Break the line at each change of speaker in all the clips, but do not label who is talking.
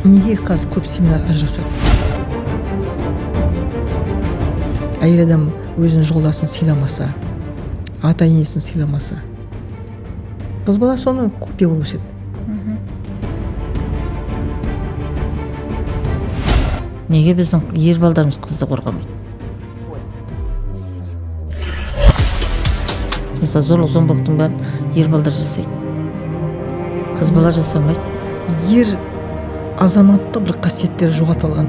Неге қазір көп семьялар ажырасады? Әйел адам өзінің жолдасын сыйламаса, ата енесін сыйламаса, қыз бала соны копия болып өседі.
Неге біздің ер балдарымыз қызды қорғамайды? Мысалы, зорлық зомбылықтың бәрін ер балдар жасайды, қыз бала жасамайды.
Ер азаматтық бір қасиеттері жоғалтып алған.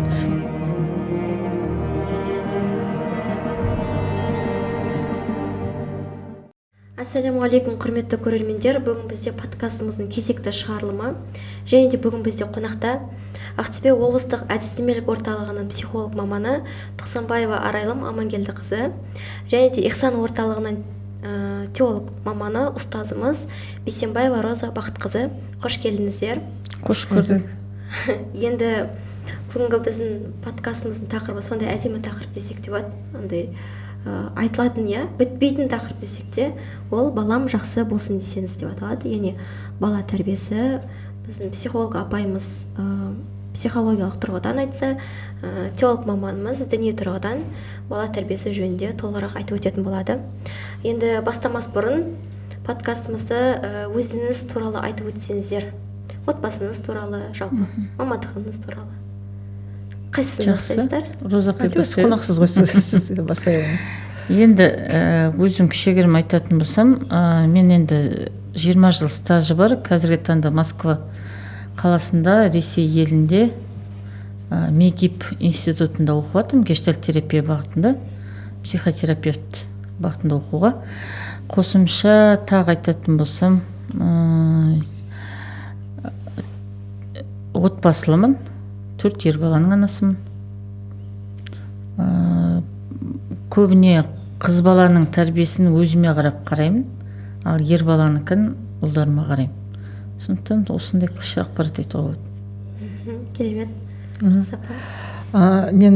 Ассалаумағалейкум, құрметті көрермендер. Бүгін бізде подкастымыздың кезекті шығарылымы. Және де бүгін бізде қонақта Ақтөбе облыстық әдістемелік орталығының психолог маманы Тоқсанбаева Арайлым Амангелдіқызы және де Ихсан орталығының теолог маманы, ұстазымыз Бейсенбаева Роза Бақытқызы. Қош келдіңіздер.
Қош көрдік.
Енді бүгінгі біздің подкастымыздың тақырыбы сондай әдемі тақырып десек те болады, андай айтылатын, иә, бітпейтін тақырып десек те, ол балам жақсы болсын десеңіз деп аталады. Яғни бала тәрбиесі. Біздің психолог апайымыз психологиялық тұрғыдан айтса, теолог маманымыз діни тұрғыдан бала тәрбиесі жөнінде толығырақ айтып өтетін болады. Енді бастамас бұрын подкастымызды өзіңіз туралы айтып өтсеңіздер, отбасыңыз туралы, жалпы мамандығыңыз туралы. Қайсысын бастайсыздар?
Роза апай,
қонақсыз ғой, сіз бастай беріңіз.
Енді өзім кішігірім айтатын болсам, мен енді 20 жыл стажы бар. Қазіргі таңда Москва қаласында, Ресей елінде МЕГИП институтында оқып жатырмын, гештальт терапия бағытында, психотерапевт бағытында оқуға. Қосымша тағы айтатын болсам, отбасылымын, 4 ер баланың анасымын. Көбіне қыз баланың тәрбиесін өзіме қарап қараймын, ал ер баланыкін ұлдарыма қараймын. Сондықтан осындай қысқаша ақпарат айтуға болады.
Керемет.
Мен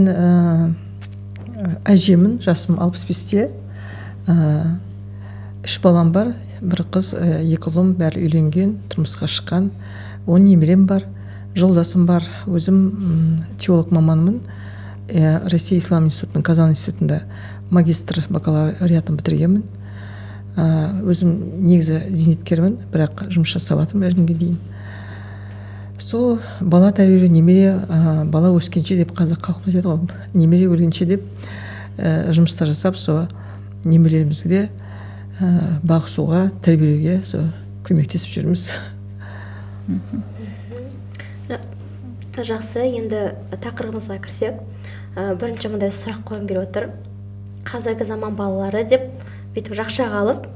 әжемін, жасым 65-те. 3 балам бар, бір қыз, 2 ұлым, бәрі үйленген, тұрмысқа шыққан, 10 немерем бар, жолдасым бар. Өзім теолог маманмын. Россия Ислам институтының Казан институтында магистр бакалавриатын бітіргенмін. Өзім негізі зейнеткермін, бірақ жұмыс жасап жатырмын әлі күнге дейін. Сол бала тәрбиелеу, немере, бала өскенше деп қазақ халқымыз айтады ғой, немере өлгенше деп жұмыстар жасап, сол немерелерімізге бағысуға, тәрбиелеуге сол көмектесіп жүрміз.
Жақсы, енді тақырыбымызға кірсек, бірінші мындай сұрақ қойғым келіп отыр. Қазіргі заман балалары деп бүйтіп жақшаға алып,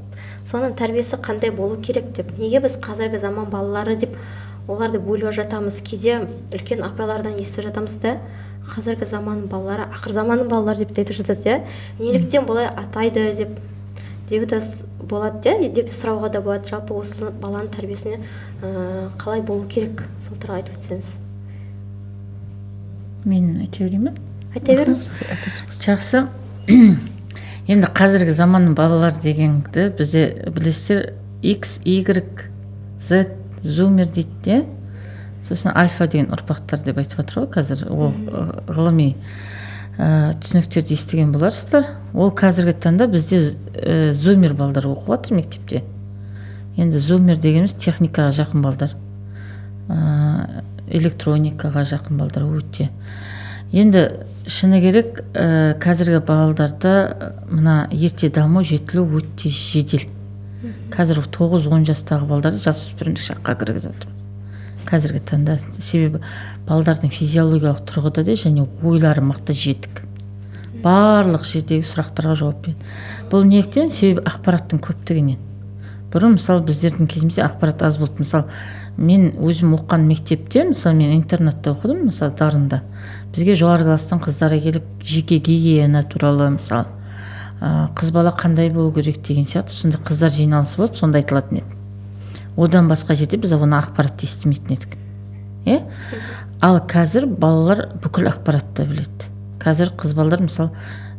соның тәрбиесі қандай болу керек деп. Неге біз қазіргі заман балалары деп оларды бөліп жатамыз? Кейде үлкен апайлардан естіп жатамыз да, қазіргі заманның балалары, ақыр заманның балалары деп те айтып жатады, иә. Неліктен бұлай атайды деп деуі де болады, иә, деп сұрауға да болады. Жалпы осы баланың тәрбиесіне қалай болу керек, сол туралы айтып өтсеңіз.
Мен айта берейін бе?
Айта беріңіз.
Жақсы. Енді қазіргі заманның балалары дегенді бізде білесіздер, X, Y, Z, зумер дейді де, сосын альфа деген ұрпақтар деп айтып жатыр ғой қазір. Ол ғылыми түсініктерді естіген боларсыздар. Ол қазіргі таңда бізде зумер балдар оқып жатыр мектепте. Енді зумер дегеніміз техникаға жақын балдар, электроникаға жақын балдар өте. Енді шыны керек, қазіргі балаларда мына ерте даму, жетілу өте жедел. Қазір 9-10 жастағы балдарды жасөспірімдік шаққа кіргізіп отырмыз қазіргі таңда. Себебі балдардың физиологиялық тұрғыда да және ойлары мықты жетік. Барлық жердегі сұрақтарға жауап береді. Бұл неліктен? Себебі ақпараттың көптігінен. Бұрын, мысалы, біздердің кезімізде ақпарат аз болды. Мысалы, мен өзім оқыған мектепте, мысалы, мен интернатта оқыдым, мысалы, Дарында. Бізге жоғарғы класстан қыздары келіп, жеке гигиена туралы, мысалы, қыз бала қандай болу керек деген сияқты, сондай қыздар жиналысы болды, сонда айтылатын еді. Одан басқа жерде біз оны ақпаратты естімейтін едік. Ал қазір балалар бүкіл ақпаратты біледі. Қазір қыз балалар, мысалы,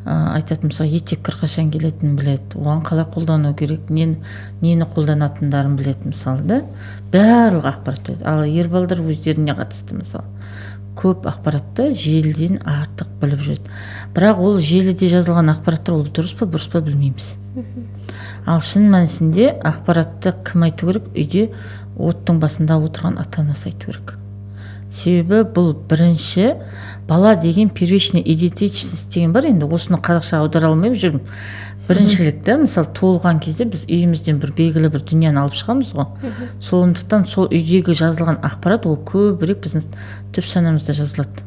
Айтатын, мысалы, етеккір қашан келетінін біледі, оған қалай қолдану керек, нені қолданатындарын біледі, мысалы, да, барлық ақпарат біледі. Ал ер балдар өздеріне қатысты, мысалы, көп ақпаратты желіден артық біліп жүреді. Бірақ ол желіде жазылған ақпараттар ол дұрыс па, бұрыс па, білмейміз. Ал шын мәнісінде ақпаратты кім айту керек? Үйде оттың басында отырған ата анасы айту керек. Себебі бұл бірінші бала деген первичный идентичность деген бар, енді осыны қазақшаға аудара алмай жүрмін. Біріншілік та, мысалы, туылған кезде біз үйімізден бір белгілі бір дүниені алып шығамыз ғой. Сондықтан сол үйдегі жазылған ақпарат ол көбірек біздің түп санамызда жазылады.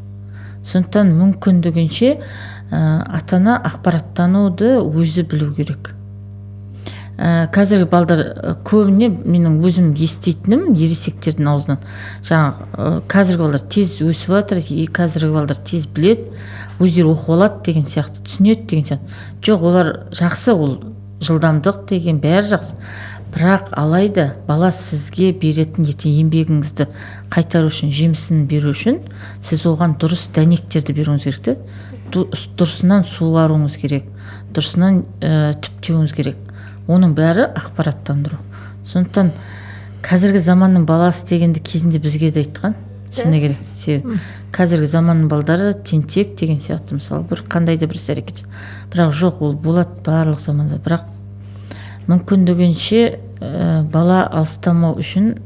Сондықтан мүмкіндігінше ата ана ақпараттануды өзі білу керек. Қазіргі балдар көбіне, менің өзім еститінім ересектердің аузынан, жаңағы қазіргі балдар тез өсіп жатыр, қазіргі балдар тез біледі, өздері оқып алады деген сияқты, түсінеді деген сияқты. Жоқ, олар жақсы, ол жылдамдық деген бәрі жақсы, бірақ алайда бала сізге беретін ертең еңбегіңізді қайтару үшін, жемісін беру үшін сіз оған дұрыс дәнектерді беруіңіз керек те, дұрысынан суаруыңыз керек, дұрысынан түптеуіңіз керек. Оның бәрі ақпараттандыру. Сондықтан қазіргі заманның баласы дегенді кезінде бізге де айтқан, шыны керек. Себебі қазіргі заманның балдары тентек деген сияқты, мысалы, бір қандай да бір іс әрекет. Бірақ жоқ, ол болады барлық заманда. Бірақ мүмкіндігінше бала алыстамау үшін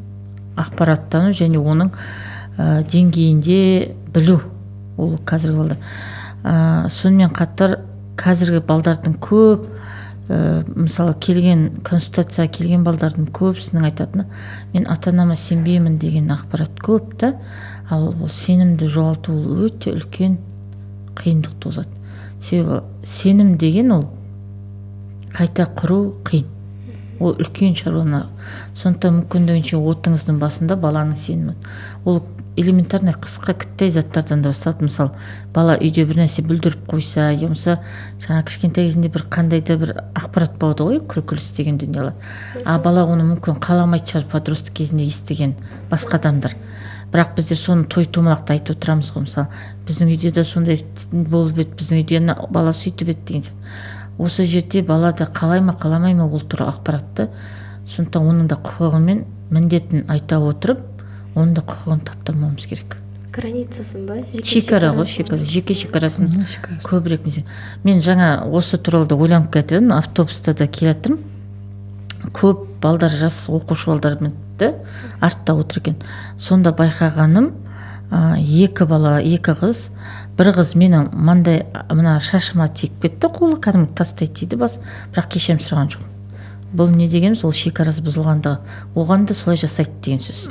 ақпараттану және оның деңгейінде білу ол қазіргі балдар. Сонымен қатар қазіргі балдардың көп, мысалы, келген консультацияға келген балдардың көбісінің айтатыны: мен ата анама сенбеймін деген ақпарат көп та. Ал ол сенімді жоғалту ол өте үлкен қиындық туғызады. Себебі сенім деген ол қайта құру қиын, ол үлкен шаруа. Сондықтан мүмкіндігінше отыңыздың басында баланың сенімі ол элементарный қысқа кіттай заттардан да басталады. Мысалы, бала үйде бір нәрсе бүлдіріп қойса, я болмаса жаңа кішкентай кезінде бір қандай да бір ақпарат болады ғой, күлкіліс деген дүниелер. А бала оны мүмкін қаламайтын шығар, подросток кезінде естіген басқа адамдар. Бірақ біздер соны той томалақта айтып отырамыз ғой, мысалы, біздің үйде де сондай болып еді, біздің үйде бала сөйтіп еді деген сияқты. Осы жерде бала да қалай ма, қаламай ма ол туралы ақпаратты. Сондықтан оның да құқығы мен міндетін айта отырып, оның да құқығын таптырмауымыз керек.
Границасын ба?
Шекара ғой, шекара, жеке шекарасын көбірек. Мен жаңа осы туралы да ойланып келе едім, автобуста да келе жатырмын, көп балдар, жас оқушы балдар мініпті, артта отыр екен. Сонда байқағаным, екі бала, екі қыз. Бір қыз менің мындай мына шашыма тиіп кетті қолы, кәдімгі тастай тиді бас, бірақ кешірім сұраған жоқ. Бұл не дегеніміз? Ол шекарасы бұзылғандығы, оған да солай жасайды деген сөз.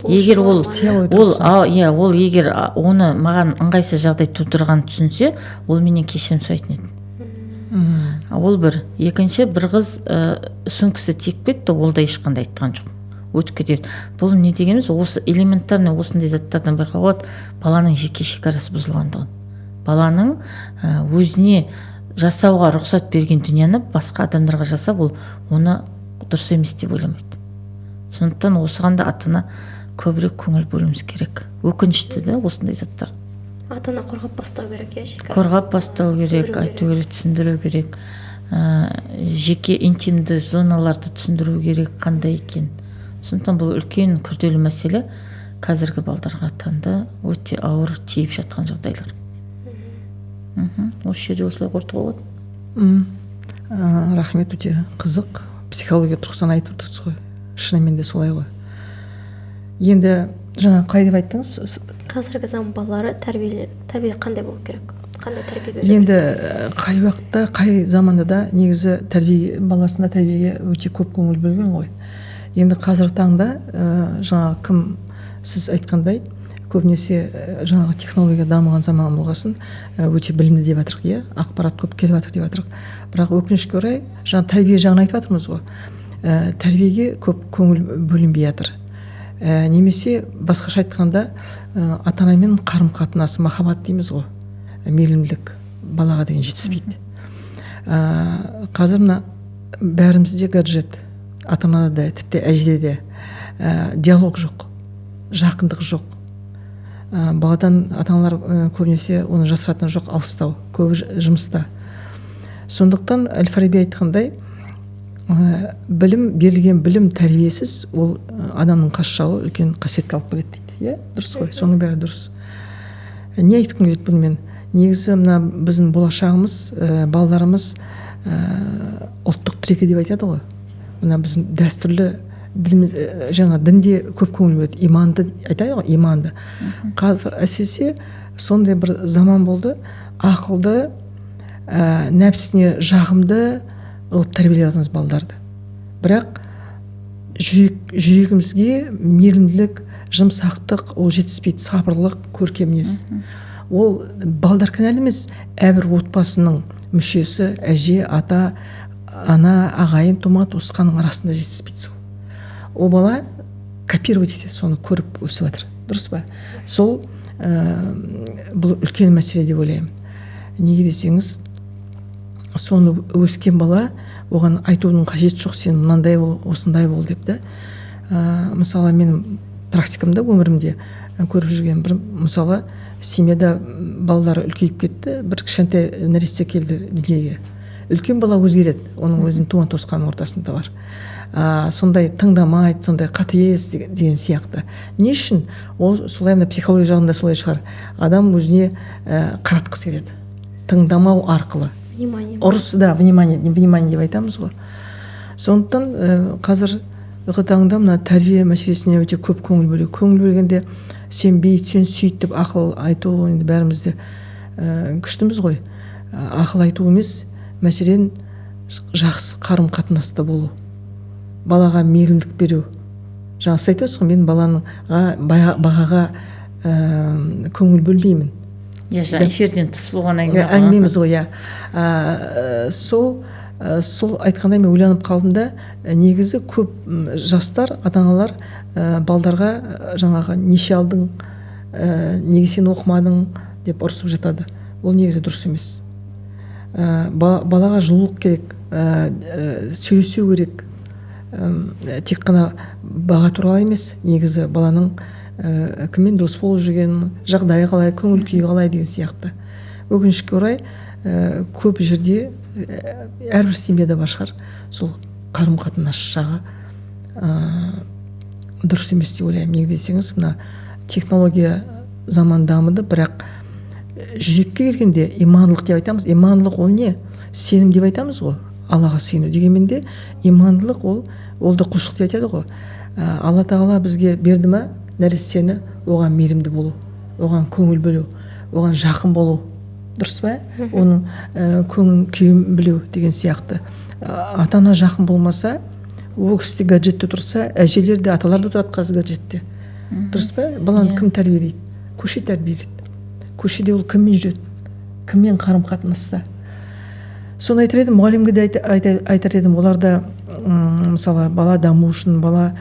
Егер ол ол иә, ол егер оны маған ыңғайсыз жағдай тудырғанын түсінсе, ол менен кешірім сұрайтын еді. Ол бір. Екінші бір қыз сөмкесі тиіп кетті, ол да ешқандай айтқан жоқ, өтіп кетеді. Бұл не дегеніміз? Осы элементарный осындай заттардан байқауға болады баланың жеке шекарасы бұзылғандығын, баланың өзіне жасауға рұқсат берген дүниені басқа адамдарға жасап, ол оны дұрыс емес деп ойламайды. Сондықтан осыған да ата ана көбірек көңіл бөлуіміз керек. Өкінішті да осындай заттар.
Ата ана қорғап бастау керек, иә, шекарасын.
Қорғап бастау керек, айту керек, түсіндіру керек. Жеке интимді зоналарды түсіндіру керек қандай екен. Сондықтан бұл үлкен күрделі мәселе, қазіргі балдарға таңда өте ауыр тиіп жатқан жағдайлар. Осы жерде осылай қорытуға болады.
Рахмет, өте қызық. Психология тұрғысынан айтып отырсыз ғой. Шынымен де солай ғой. Енді жаңа қалай деп айттыңыз?
Қазіргі заман балалары тәрбие қандай болу керек? Қандай тәрбие беру?
Енді қай уақытта, қай заманда да негізі тәрбие, баласына тәрбиеге өте көп көңіл бөлген ғой. Енді қазіргі таңда жаңа кім сіз айтқандай, көбінесе жаңағы технология дамыған заман болғасын, өте білімді деп жатырық, иә, ақпарат көп келіп жатыр деп жатырық. Бірақ өкінішке орай жаңа тәрбие жағын айтып жатырмыз ғой. Тәрбиеге көп көңіл бөлінбей жатыр. Немесе басқаша айтқанда, ата-анамен қарым-қатынасы, махаббат дейміз ғой, мейірімділік балаға деген жетіспейді. Қазір мына бәрімізде гаджет, ата-анада да, тіпті әжеде де диалог жоқ, жақындық жоқ. Баладан ата-аналар көбінесе оны жасыратын жоқ, алыстау, көбі жұмыста. Сондықтан Әл-Фараби айтқандай, білім, берілген білім тәрбиесіз ол адамның қас жауы, үлкен қасиетке алып келеді дейді. Иә, дұрыс қой, соның бәрі дұрыс. Не айтқым келеді бұнымен? Негізі мына біздің болашағымыз, балаларымыз, ұлттық тірегі деп айтады ғой. Мына біздің дәстүрлі дініміз, жаңа дінде көп көңіл бөледі, иманды айтады ғой, иманды. Қазір әсіресе сондай бір заман болды, ақылды, нәпсісіне жағымды қылып тәрбиелеп жатырмыз балаларды. Бірақ жүрегімізге мейірімділік, жұмсақтық ол жетіспейді, сабырлық, көркем мінез. Ол балдар кінәлі емес, әрбір отбасының мүшесі, әже, ата, ана, ағайын, тума туысқанның арасында жетіспейді сол. Ол бала копировать етеді, соны көріп өсіп жатыр, дұрыс па? Сол бұл үлкен мәселе деп ойлаймын. Неге десеңіз, соны өскен бала, оған айтудың қажеті жоқ, сен мынандай бол, осындай бол деп та. Мысалы, менің практикамда, өмірімде көріп жүрген бір, мысалы, семьяда балалары үлкейіп кетті, бір кішкентай нәресте келді дүниеге. Үлкен бала өзгереді, оның өзінің туған туысқанының ортасында бар. Сондай тыңдамайды, сондай қатыгез деген сияқты. Не үшін? Ол солай, мына психология жағында солай шығар. Адам өзіне қаратқысы келеді тыңдамау арқылы.
Внимание.
Ұрыс да, внимание, внимание деп айтамыз ғой. Сондықтан қазіргі таңда мына тәрбие мәселесіне өте көп көңіл бөлу. Көңіл бөлгенде сен бүйт, сен сөйт деп ақыл айту, енді бәріміз де күштіміз ғой. Ақыл айту емес, мәселен, жақсы қарым қатынаста болу, балаға мейірімділік беру. Жаңа сіз айтып отырсыз ғой, мен балаға бағаға көңіл бөлмеймін.
Иә, жаңа эфирден тыс болған әңгіме ғой.
Әңгімеміз ғой, иә. Сол айтқандай мен ойланып қалдым да, негізі көп жастар, ата аналар балдарға жаңағы неше алдың, неге сен оқымадың деп ұрысып жатады. Ол негізі дұрыс емес. Балаға жылулық керек, сөйлесу керек. Тек қана баға туралы емес, негізі баланың кіммен дос болып жүргенін, жағдайы қалай, көңіл күйі қалай деген сияқты. Өкінішке орай, көп жерде, әрбір семьяда бар шығар, сол қарым қатынас жағы дұрыс емес деп ойлаймын. Неге десеңіз, мына технология, заман дамыды, бірақ жүрекке келгенде имандылық деп айтамыз. Имандылық ол не? Сенім деп айтамыз ғой, Аллаға сену. Дегенмен де имандылық ол да құлшылық деп айтады ғой. Алла тағала бізге берді ма нәрестені, оған мейірімді болу, оған көңіл бөлу, оған жақын болу, дұрыс па? Оның көңіл күйін білу деген сияқты. Ата ана жақын болмаса, ол кісі де гаджетте тұрса, әжелер де, аталар да отырады қазір гаджетте, дұрыс па? Баланы
Иә.
кім тәрбиелейді? Көше тәрбиелейді. Көшеде ол кіммен жүреді, кіммен қарым қатынаста? Соны айтар едім, мұғалімге де айтар едім. Олар да мысалы, бала даму үшін, бала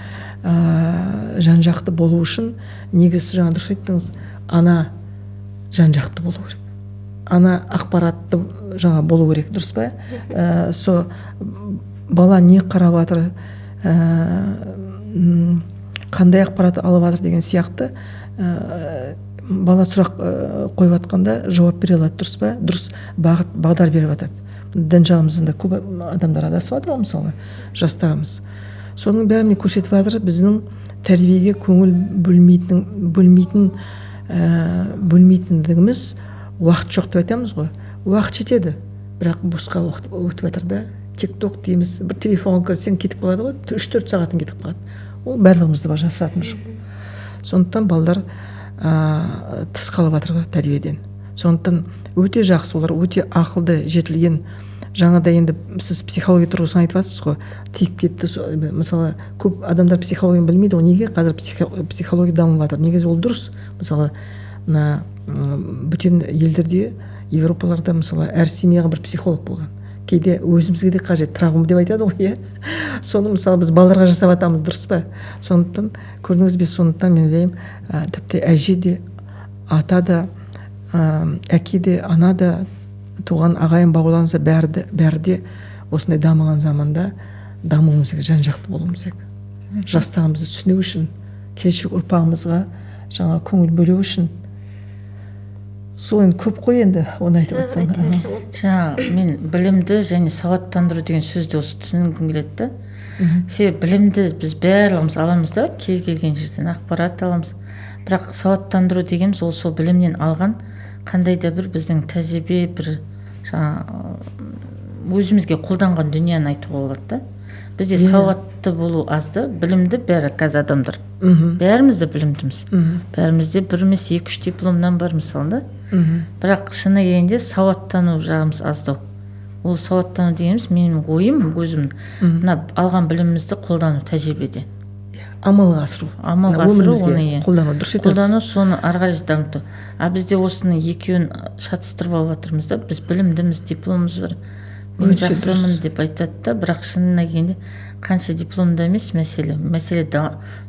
жан жақты болу үшін, негізі жаңа дұрыс айттыңыз, ана жан жақты болу керек, ана ақпаратты жаңа болу керек, дұрыс па? Со бала не қарап жатыр, қандай ақпарат алып жатыр деген сияқты. Бала сұрақ қойып жатқанда жауап бере алады, дұрыс па? Дұрыс бағыт бағдар беріп жатады. Дін жағымыздан да көп адамдар адасып жатыр ғой, мысалы, жастарымыз. Соның бәрін көрсетіп жатыр біздің тәрбиеге көңіл бөлмейтіндігіміз. Уақыт жоқ деп айтамыз ғой. Уақыт жетеді, бірақ босқа уақыт өтіп жатыр да. Тик ток дейміз, бір телефонға кірсең, кетіп қалады ғой, 3-4 сағатың кетіп қалады. Ол барлығымызда бар, жасыратын жоқ. Сондықтан балалар тыс қалып жатыр ғой тәрбиеден. Сондықтан өте жақсы, олар өте ақылды, жетілген. Жаңада енді сіз психология тұрғысынан айтып жатсыз ғой, тиіп кетті. Мысалы, көп адамдар психологияны білмейді ғой. Неге қазір психология дамып жатыр? Негізі ол дұрыс. Мысалы, мына бөтен елдерде, Европаларда, мысалы, әр семьяға бір психолог болған. Кейде өзімізге де қажет, травма деп айтады ғой, иә. Соны, мысалы, біз балаларға жасап жатамыз, дұрыс па? Сондықтан көрдіңіз бе, сондықтан мен ойлаймын, тіпті әже де, ата да, әке де, ана да, туған ағайын бауырларымыз да, бәрі де осындай дамыған заманда дамуымыз керек, жан жақты болуымыз керек. Жастарымызды түсіну үшін, келешек ұрпағымызға жаңа көңіл бөлу үшін. Сол енді көп қой енді, оны айтып отырсаң.
Жаңа мен білімді және сауаттандыру деген сөзді осы түсінгім келеді да. Себебі білімді біз барлығымыз аламыз да, кез келген жерден ақпарат аламыз. Бірақ сауаттандыру дегеніміз ол сол білімнен алған қандай да бір біздің тәжірибе, бір жаңа өзімізге қолданған дүниені айтуға болады да. Бізде сауатты болу аз да, білімді бәрі қазір адамдар. Бәріміз де білімдіміз. Бәрімізде бір емес, 2-3 дипломнан бар мысалы да. Бірақ шыны келгенде сауаттану жағымыз аздау. Ол сауаттану дегеніміз менің ойым, өзім мына алған білімімізді қолдану тәжірибеде.
Амалға асыру.
Амалға асыру, оны
қолдану, дұрыс айтасыз.
Қолдану, соны ары қарай дамыту. А бізде осыны екеуін шатыстырып алып жатырмыз да. Біз білімдіміз, дипломымыз бар. Мен жақсымын деп айтады да, бірақ шынына келгенде қанша дипломда емес мәселе. Мәселе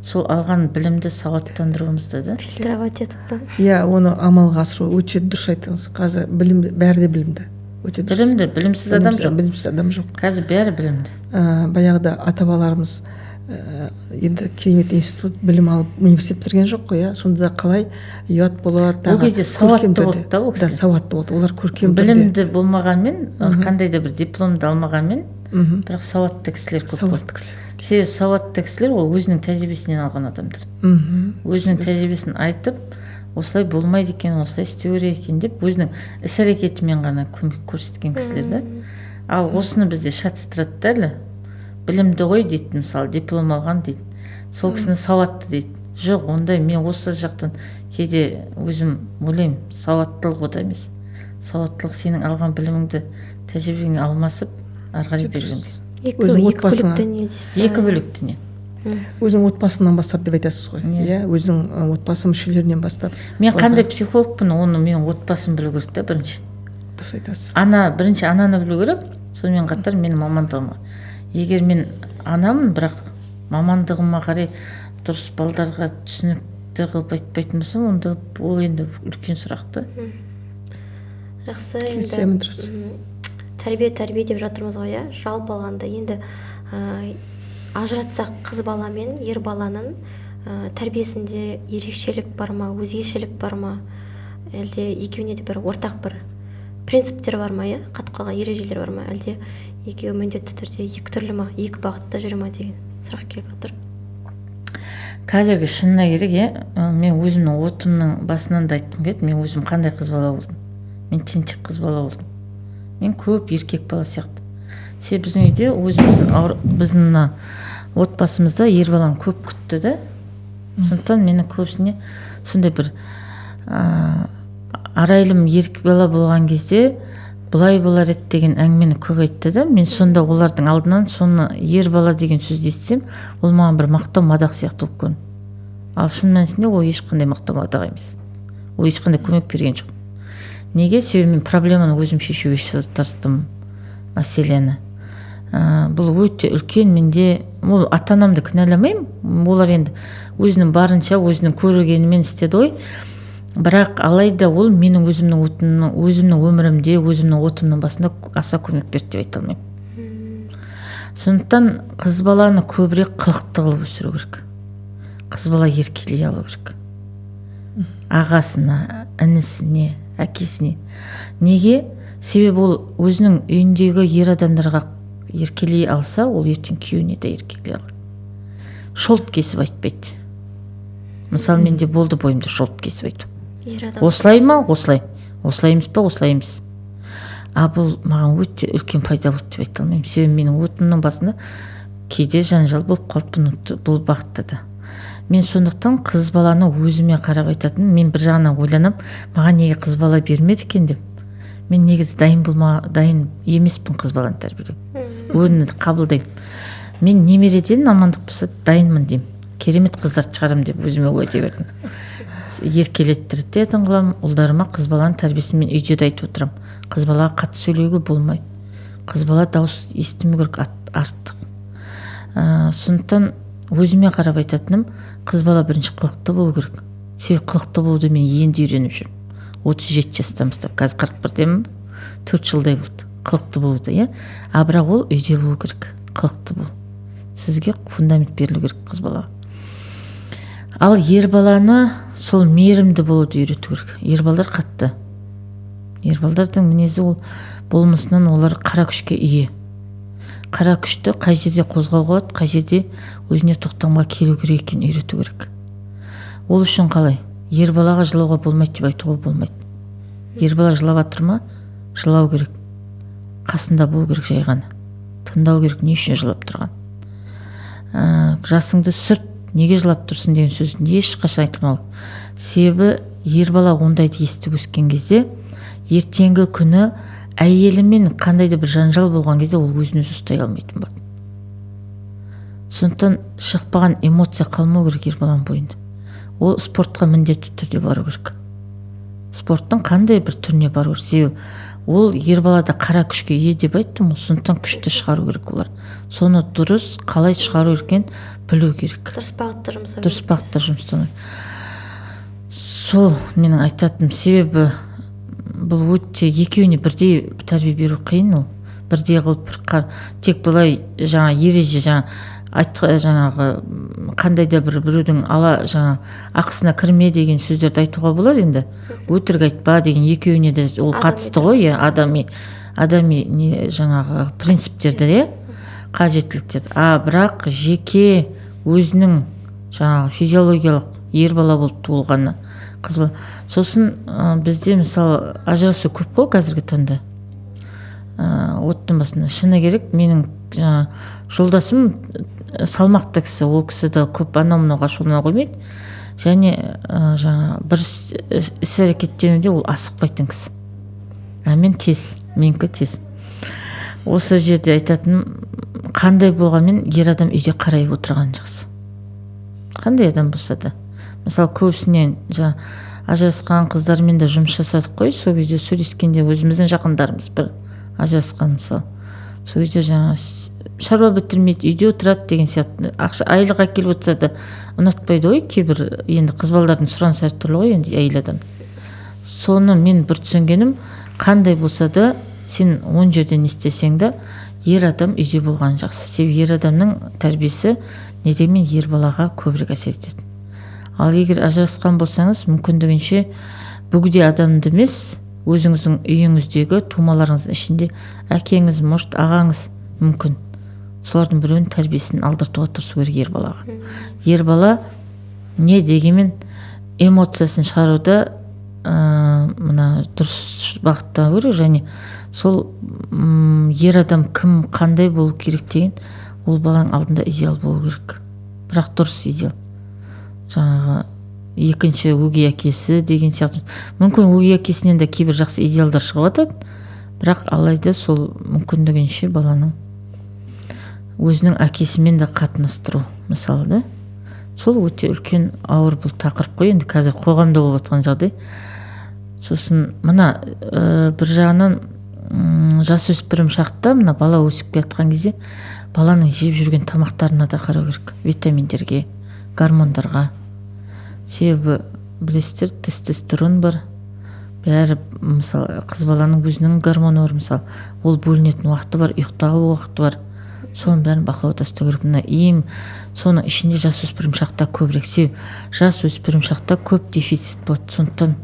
сол алған білімді сауаттандыруымызда да.
Фильтровать етіп па?
Иә, оны амалға асыру өте дұрыс айттыңыз. Қазір білім, бәрі де білімді. Өте дұрыс.
Білімді, білімсіз адам жоқ.
Білімсіз адам жоқ.
Қазір бәрі білімді.
Баяғыда ата-бабаларымыз енді керемет институт білім алып университет бітірген жоқ қой, иә. Сонда да қалай ұят болады.
Ол кезде сауатты болды да ол
кісі. Да, сауатты болды. Олар көркем түрде.
Білімді болмағанмен, қандай да бір дипломды алмағанмен, бірақ сауатты кісілер көп болды.
Сауатты кісілер.
Себебі сауатты кісілер ол өзінің тәжірибесінен алған адамдар. Өзінің тәжірибесін айтып, осылай болмайды екен, осылай істеу керек екен деп өзінің іс-әрекетімен ғана көмек көрсеткен кісілер да. Ал осыны бізде шатыстырады да әлі. Білімді ғой дейді, мысалы, диплом алған дейді. Сол кісіні сауатты дейді. Жоқ, ондай мен осы жақтан кейде өзім ойлаймын, сауаттылық ода емес. Сауаттылық сенің алған біліміңді тәжірибеңе алмасып ары қарай бергенде.
Екі бөлік дүние дейсіз.
Екі бөлік дүние.
Өзің отбасынан бастап деп айтасыз ғой. Иә, өзің отбасы мүшелерінен бастап.
Мен қандай психологпын, оны менің отбасым білу керек та бірінші.
Дұрыс айтасыз.
Ана, бірінші ананы білу керек, сонымен қатар менің мамандығыма. Егер мен анамын, бірақ мамандығыма қарай дұрыс балдарға түсінікті қылып айтпайтын болсам, онда ол енді үлкен сұрақ та.
Жақсы, енді тәрбие тәрбие деп жатырмыз ғой, иә, жалпы алғанда енді ажыратсақ қыз бала мен ер баланың тәрбиесінде ерекшелік бар ма, өзгешелік бар ма, әлде екеуіне де бір ортақ бір принциптер бар ма, иә, қатып қалған ережелер бар ма, әлде екеуі міндетті түрде екі түрлі ма, екі бағытта жүре ма деген сұрақ келіп отыр.
Қазіргі шынына керек, иә, мен өзімнің отымның басынан да айтқым келеді, мен өзім қандай қыз бала болдым. Мен тентек қыз бала болдым. Мен көп еркек бала сияқты. Себебі біздің үйде өзіміздің біздің мына отбасымызда ер баланы көп күтті да. Сондықтан мені көбісіне сондай бір арайлым еркек бала болған кезде бұлай болар еді деген әңгімені көп айтты да. Мен сонда олардың алдынан соны ер бала деген сөзді естісем, ол маған бір мақтау мадақ сияқты болып көрінді. Ал шын мәнісінде ол ешқандай мақтау мадақ емес. Ол ешқандай көмек берген жоқ. Неге? Себебі мен проблеманы өзім шешуге тырыстым, мәселені. Бұл өте үлкен менде, ол ата-анамды кінәламаймын, олар енді өзінің барынша, өзінің көргенімен істеді ғой. Бірақ алайда ол менің өзімнің отымның, өзімнің өмірімде, өзімнің отымның басында аса көмек берді деп айта алмаймын. Сондықтан қыз баланы көбірек қылықты қылып өсіру керек. Қыз бала еркелей алу керек. Ағасына, інісіне, әкесіне. Неге? Себебі ол өзінің үйіндегі ер адамдарға еркелей алса, ол ертең күйеуіне де еркелей алады. Шолт кесіп айтпайды. Мысалы, менде болды бойымда шолт кесіп айту. Осылай ма? Осылай. Осылай емес па? Осылай емес. А бұл маған өте үлкен пайда болды деп айта алмаймын. Себебі менің отымның басында кейде жанжал болып қалды бұл бағытта да. Мен сондықтан қыз баланы өзіме қарап айтатын, мен бір жағынан ойланам, маған неге қыз бала бермеді екен деп. Мен негізі дайын емеспін қыз баланы тәрбиелеу. Өзімді қабылдаймын. Мен немереден амандық болса дайынмын деймін. Керемет қыздарды шығарамын деп өзіме уәде бердім. Еркелеттіретін қыламын, ұлдарыма қыз баланың тәрбиесін мен үйде де айтып отырамын. Қыз балаға қатты сөйлеуге болмайды. Қыз бала дауыс естімеу керек артық. Сондықтан өзіме қарап айтатыным, қыз бала бірінші қылықты болу керек. Себебі қылықты болуды мен енді үйреніп жүрмін. 37 жастан бастап, қазір 41-демін, 4 жылдай болды қылықты болуды, иә. А бірақ ол үйде болу керек, қылықты бол. Сізге фундамент берілу керек қыз балаға. Ал ер баланы сол мейірімді болуды үйрету керек. Ер балалар қатты. Ер балдардың мінезі ол болмысынан олар қара күшке ие. Қара күшті қай жерде қозғауға болады, қай жерде өзіне тоқтамға келу керек екенін үйрету керек. Ол үшін қалай? Ер балаға жылауға болмайды деп айтуға болмайды. Ер бала жылап жатыр ма? Жылау керек. Қасында болу керек жай ғана. Тыңдау керек, не үшін жылап тұрған. Жасыңды сүрт, неге жылап тұрсың деген сөз ешқашан айтылмау. Себебі ер бала ондайды естіп өскен кезде ертеңгі күні әйелімен қандай да бір жанжал болған кезде ол өзін өзі ұстай алмайтын болады. Сондықтан шықпаған эмоция қалмау керек ер баланың бойында. Ол спортқа міндетті түрде бару керек. Спорттың қандай бір түріне бару керек. Себебі ол ер балада қара күшке ие деп айттым ғой, сондықтан күшті шығару керек олар. Соны дұрыс қалай шығару екенін білу керек.
Дұрыс бағытта жұмсау.
Дұрыс бағытта жұмсау. Сол менің айтатыным. Себебі бұл өте екеуіне бірдей тәрбие беру қиын ол. Бірдей қылып тек былай жаңа ереже жаңа жаңағы қандай да бір біреудің ала жаңа ақысына кірме деген сөздерді айтуға болады енді. Өтірік айтпа деген екеуіне де ол қатысты ғой, иә, адами не жаңағы принциптерді, иә, қажеттіліктерді. А бірақ жеке өзінің жаңағы физиологиялық ер бала болып туылғаны қыз бала. Сосын бізде мысалы ажырасу көп қой қазіргі таңда. Оттың басында шыны керек, менің жаңа жолдасым салмақты кісі, ол кісі де көп анау мынауға ашулана қоймайды. Және жаңа бір іс әрекеттенуде ол асықпайтын кісі. А мен тез, менікі тез. Осы жерде айтатыным, қандай болғанмен ер адам үйде қарайып отырған жақсы. Қандай адам болса да. Мысалы көбісінен жаңа ажырасқан қыздармен де жұмыс жасадық қой, сол кезде сөйлескенде өзіміздің жақындарымыз бір ажырасқан мысалы. Сол кезде жаңа шаруа бітірмейді, үйде отырады деген сияқты. Ақша айлық әкеліп отырса да ұнатпайды ғой кейбір, енді қыз балалардың сұранысы әртүрлі ғой енді әйел адам. Соны мен бір түсінгенім, қандай болса да сен он жерде не істесең де ер адам үйде болған жақсы. Себебі ер адамның тәрбиесі не дегенмен ер балаға көбірек әсер етеді. Ал егер ажырасқан болсаңыз, мүмкіндігінше бөгде адамды емес, өзіңіздің үйіңіздегі тумаларыңыздың ішінде әкеңіз, может, ағаңыз мүмкін. Солардың біреуінің тәрбиесін алдыртуға тырысу керек ер балаға. Ер бала не дегенмен эмоциясын шығаруда мына дұрыс бағытта керек, және сол ер адам кім қандай болу керек деген ол баланың алдында идеал болу керек. Бірақ дұрыс идеал. Жаңағы екінші өгей әкесі деген сияқты. Мүмкін өгей әкесінен де кейбір жақсы идеалдар шығып жатады, бірақ алайда сол мүмкіндігінше баланың өзінің әкесімен де қатынастыру мысалы да. Сол өте үлкен ауыр бұл тақырып қой енді қазір қоғамда болып жатқан жағдай. Сосын мына бір жағынан жасөспірім шақта мына бала өсіп келе жатқан кезде баланың жеп жүрген тамақтарына да қарау керек, витаминдерге, гормондарға. Себебі білесіздер, тестостерон бар, бәрі мысалы қыз баланың өзінің гормоны бар, мысалы ол бөлінетін уақыты бар, ұйықтау уақыты бар. Соның бәрін бақылауда ұстау керек. Мына ем соның ішінде жасөспірім шақта көбірек, себебі жасөспірім шақта көп дефицит болады. Сондықтан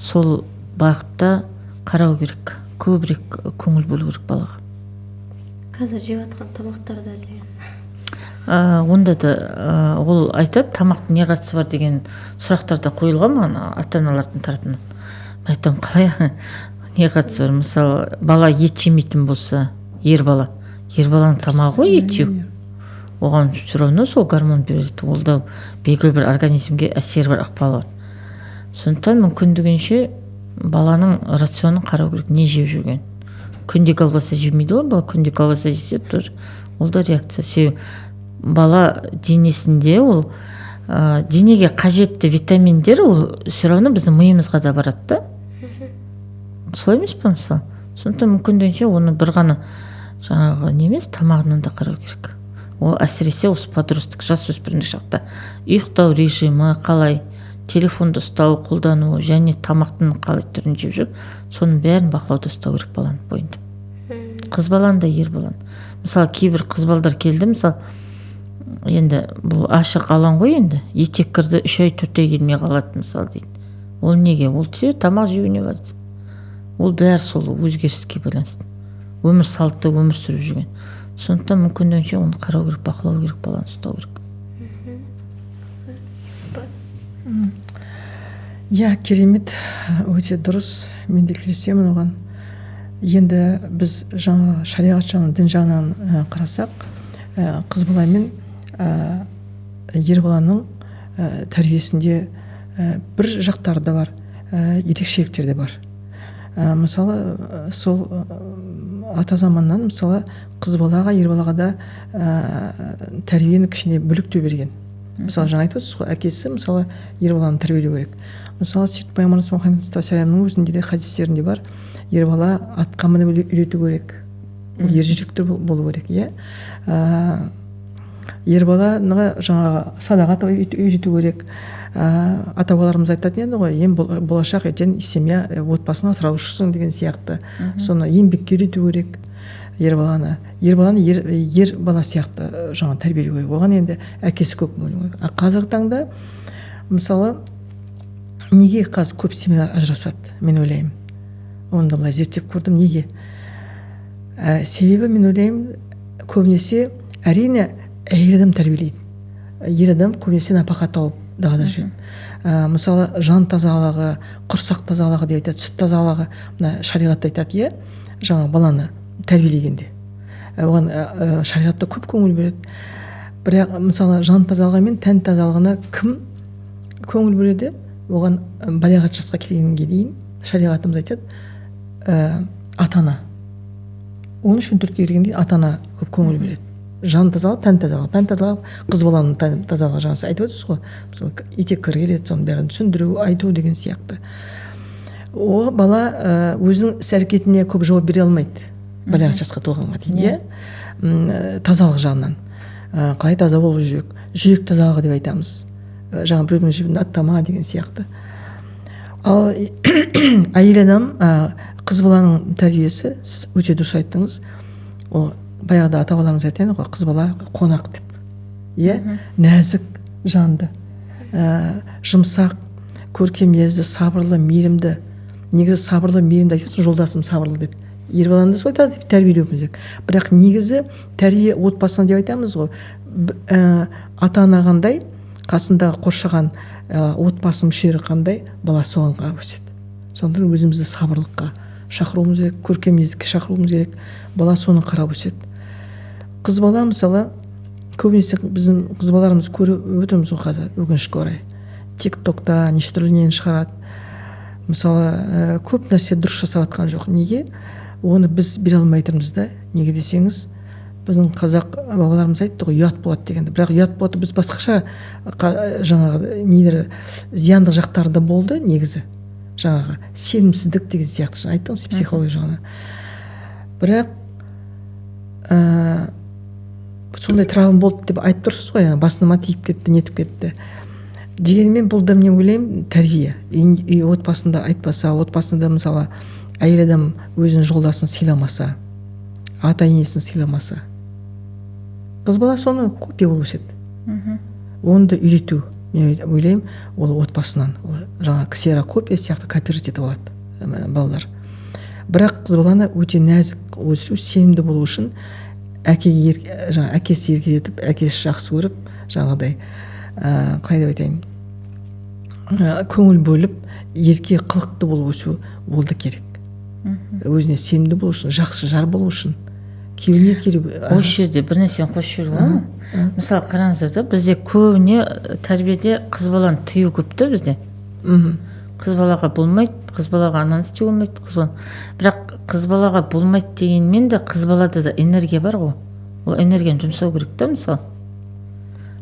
сол бағытта қарау керек, көбірек көңіл бөлу керек балаға.
Қазір жеп жатқан тамақтарда деген.
Онда да ол айтады, тамақтың не қатысы бар деген сұрақтар да қойылған маған ата-аналардың тарапынан. Мен айтамын, қалай не қатысы бар? Мысалы бала ет жемейтін болса, ер бала, ер баланың тамағы ғой ет жеу. Оған все равно сол гормон береді, ол да белгілі бір организмге әсері бар, ықпалы бар. Сондықтан мүмкіндігінше баланың рационын қарау керек, не жеп жүрген. Күнде колбаса жемейді ғой бала, күнде колбаса жесе тоже ол да реакция. Себебі бала денесінде ол денеге қажетті витаминдер ол все равно біздің миымызға да барады да. Солай емес пе мысалы? Сондықтан мүмкіндігінше оны бір ғана жаңағы не емес, тамағынан да қарау керек. Ол әсіресе осы подросток жасөспірімдік шақта ұйықтау режимі қалай, телефонды ұстау, қолдану және тамақтың қалай түрін жеп жүріп, соның бәрін бақылауда ұстау керек баланың бойында. Қыз баланы да, ер баланы. Мысалы кейбір қыз балдар келді, мысалы енді бұл ашық алаң ғой енді, етек кірді 3 ай 4 ай келмей қалады мысалы дейді. Ол неге? Ол себебі тамақ жеуіне байланысты. Ол бәрі сол өзгеріске байланысты, өмір салты, өмір сүріп жүрген. Сондықтан мүмкіндігінше оны қарау керек, бақылау керек, баланы ұстау керек.
Иә, керемет, өте дұрыс, мен де келісемін оған. Енді біз жаңа шариғат жағынан, дін жағынан қарасақ, қыз бала мен ер баланың тәрбиесінде бір жақтары да бар, ерекшеліктері де бар. Мысалы, сол ата заманнан, мысалы, қыз балаға, ер балаға да тәрбиені кішкене бөлектеу берген. Мысалы, жаңа айтып отырсыз ғой, әкесі, мысалы, ер баланы тәрбиелеу керек. Мысалы, сөйтіп пайғамбарымыз Мұхаммед саллаллаху өзінде де хадистерінде бар, ер бала атқа мініп үйрету керек, ол ер жүректі болу керек, иә. Ер баланы жаңағы садағат үйрету керек. Ата бабаларымыз айтатын еді ғой, ең болашақ ертең семья, отбасын асыраушысың деген сияқты. Соны еңбекке үйрету керек ер баланы. Ер баланы ер бала сияқты жаңа тәрбиелеу керек. Оған енді әкесі көп көңіл бөлу керек. А қазіргі таңда, мысалы, неге қазір көп семьялар ажырасады, мен ойлаймын. Оны да былай зерттеп көрдім, неге? Себебі мен ойлаймын, көбінесе әрине әйел адам тәрбиелейді. Ер адам көбінесе нәпақа тауып далада жүреді. Мысалы, жан тазалығы, құрсақ тазалығы деп айтады, сүт тазалығы, мына шариғатта айтады, иә, жаңа баланы тәрбиелегенде. Оған шариғатта көп көңіл бөледі. Бірақ мысалы, жан тазалығы мен тән тазалығына кім көңіл бөледі? Оған балиғат жасқа келгенге дейін шариғатымыз айтады, ата-ана. 13-14-ке келгенде ата-ана көп көңіл бөледі. Жан тазалығы, тән тазалығы. Тән тазалығы қыз баланың тән тазалығы, жаңа сіз айтып отырсыз ғой. Мысалы, етек кір келеді, соның бәрін түсіндіру, айту деген сияқты. О бала өзінің іс әрекетіне көп жауап бере алмайды. Балиғат жасқа толғанға дейін, иә? Тазалық жағынан. Қалай таза болу жүрек? Жүрек тазалығы деп айтамыз. Жаңа біреудің жібін аттама деген сияқты. Ал әйел адам, қыз баланың тәрбиесі, сіз өте дұрыс айттыңыз. Ол баяғыда ата бабаларымыз айтқан ғой, қыз бала қонақ деп. Иә? Нәзік жанды, жұмсақ, көркем мінезді, сабырлы, мейірімді. Негізі сабырлы, мейірімді айтып отырсың, жолдасым сабырлы деп. Ер баланы да солай тәрбиелеуіміз керек. Бірақ негізі тәрбие отбасынан деп айтамыз ғой. Ата-ана қандай, қасындағы қоршаған отбасы мүшелері қандай, бала соған қарап өседі. Сондықтан өзімізді сабырлыққа шақыруымыз керек, көркем мінездікке шақыруымыз керек. Бала соны қарап өседі. Қыз бала, мысалы, көбінесе біздің қыз балаларымыз көріп өтеміз ғой қазір, өкінішке орай. Тик-токта неше түрлі нені шығарады. Мысалы, көп нәрсе дұрыс жасап жатқан жоқ. Неге? Оны біз бере алмай тұрмыз да. Неге десеңіз, біздің қазақ бабаларымыз айтты ғой, ұят болады дегенді. Бірақ ұят болады, біз басқаша жаңағы нелер, зиянды жақтары да болды негізі. Жаңағы сенімсіздік деген сияқты, жаңа айттым ғой, психология жағынан. Бірақ сондай травма болды деп айтып тұрсыз ғой, басыма тиіп кетті, нетіп кетті. Дегенмен бұл да мен ойлаймын тәрбие. Үй отбасында айтпаса, отбасында мысалы әйел адам өзінің жолдасын сыйламаса, ата енесін сыйламаса, қыз бала соны копия болып өседі. Оны да үйрету, мен ойлаймын, ол отбасынан, ол жаңа ксерокопия сияқты копировать етіп алады балалар. Бірақ қыз баланы өте нәзік өсіру, сенімді болу үшін әкеге жаңа әкесі еркелетіп, әкесі жақсы көріп, жаңағыдай қалай деп айтайын, көңіл бөліп, ерке қылықты болып өсу, ол да керек. Өзіне сенімді болу үшін, жақсы жар болу үшін, күйеуіне керек.
Осы жерде бір нәрсені қосып жіберуге болады ма? Мысалы, қараңыздар да, бізде көбіне тәрбиеде қыз баланы тыю көп та бізде. Қыз балаға болмайды, қыз балаға ананы істеуге болмайды, қыз бала. Бірақ қыз балаға болмайды дегенмен де қыз балада да энергия бар ғой. Ол энергияны жұмсау керек та, мысалы.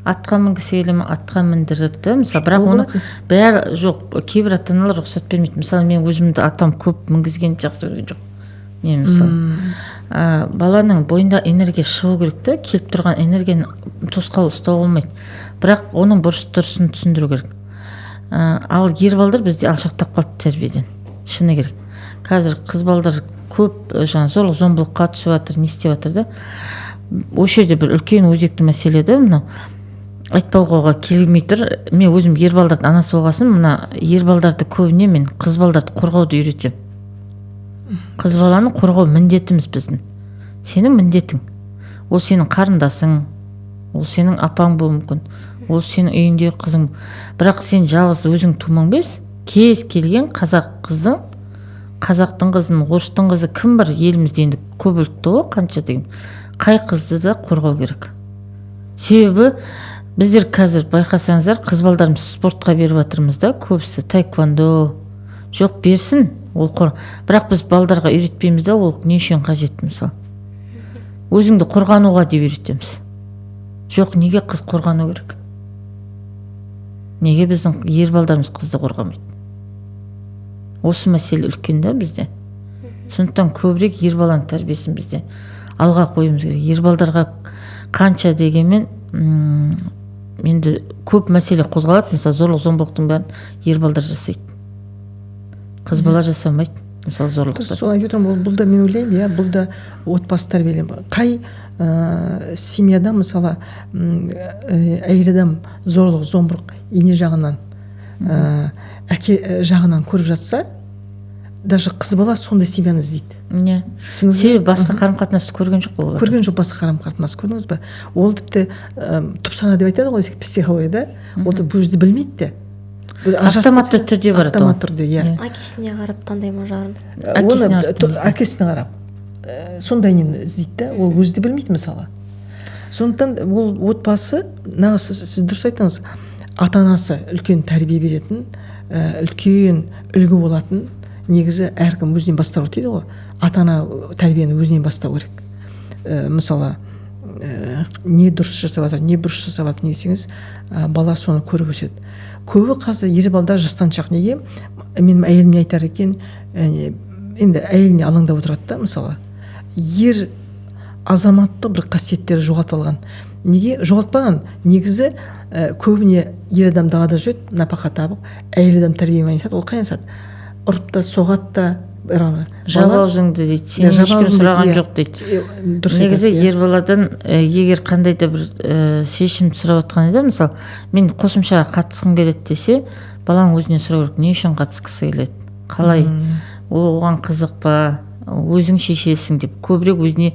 Атқа мінгісі келе ме, атқа міндіріп та, мысалы, бірақ оны бәрі жоқ, кейбір ата аналар рұқсат бермейді. Мысалы, мен өзімді атам көп мінгізгенді жақсы көрген жоқ. Мен мысалы, баланың бойында энергия шығу керек та, келіп тұрған энергияны тосқауыл ұстауға болмайды. Бірақ оның бұрыс дұрысын түсіндіру керек. Ал ер балдар бізде алшақтап қалды тәрбиеден, шыны керек. Қазір қыз балдар көп жаңа зорлық зомбылыққа түсіп жатыр, не істеп жатыр да. Осы жерде бір үлкен өзекті мәселе да, мынау айтпауға келмей тұр. Мен өзім ер балдардың анасы болғасын, мына ер балдарды көбіне мен қыз балдарды қорғауды үйретемін. Қыз баланы қорғау міндетіміз біздің. Сенің міндетің. Ол сенің қарындасың, ол сенің апаң болуы мүмкін, ол сенің үйіңдегі қызың. Бірақ сен жалғыз өзің тумаң емес, кез келген қазақ қыздың, қазақтың қызын, орыстың қызы кім бар елімізде енді көп ұлтты ғой, қанша деген, қай қызды да қорғау керек. Себебі біздер қазір байқасаңыздар, қыз балдарымызды спортқа беріп жатырмыз да, көбісі таэквондо. Жоқ, берсін ол қор, бірақ біз балдарға үйретпейміз да, ол не үшін қажет мысалы. Өзіңді қорғануға деп үйретеміз. Жоқ, неге қыз қорғану керек? Неге біздің ер балдарымыз қызды қорғамайды? Осы мәселе үлкен да бізде. Сондықтан көбірек ер баланың тәрбиесін бізде алға қоюымыз керек. Ер балдарға қанша дегенмен енді көп мәселе қозғалады. Мысалы, зорлық зомбылықтың бәрін ер балдар жасайды, қыз бала жасамайды. Мысалы, зорлықты.
Соны айтып отырмын, бұл да мен ойлаймын, иә, бұл да отбасы тәрбиелеу. Қай семьяда мысалы әйел адам зорлық зомбылық ене жағынан, әке жағынан көріп жатса, даже қыз бала сондай семьяны іздейді.
Иә, себебі басқа қарым қатынасты көрген жоқ қой олар.
Көрген жоқ басқа қарым қатынас, көрдіңіз бе? Ол тіпті түпсана деп айтады ғой психологияда, ол бұл жерде білмейді де.
Автоматты түрде барады.
Автоматты түрде, иә.
Әкесіне қарап таңдай ма жарын?
Оны әкесіне қарап сондай нені іздейді да, ол өзі де білмейді мысалы. Сондықтан ол отбасы, нағыз сіз дұрыс айттыңыз, ата анасы үлкен тәрбие беретін, үлкен үлгі болатын. Негізі әркім өзінен бастау керек дейді ғой. Ата ана тәрбиені өзінен бастау керек. Мысалы, не дұрыс жасап жатыр, не бұрыс жасап жатыр десеңіз, бала соны көріп өседі. Көбі қазір ер балдар жастаншақ. Неге? Менің әйелім не айтар екен, енді әйеліне алаңдап отырады да, мысалы. Ер азаматтық бір қасиеттері жоғалтып алған. Неге жоғалтпаған? Негізі көбіне ер адам далада жүреді, напақа табып, әйел адам тәрбиемен айналысады. Ол қалай айналысады? Ұрып та, соғады да,
жап аузыңды дейді, сен ешкім сұраған жоқ дейді. Негізі ер баладан егер қандай да бір шешім сұрап жатқан еді, мысалы, мен қосымшаға қатысқым келеді десе, баланың өзінен сұрау керек, не үшін қатысқысы келеді, қалай, ол оған қызық па, өзің шешесің деп көбірек өзіне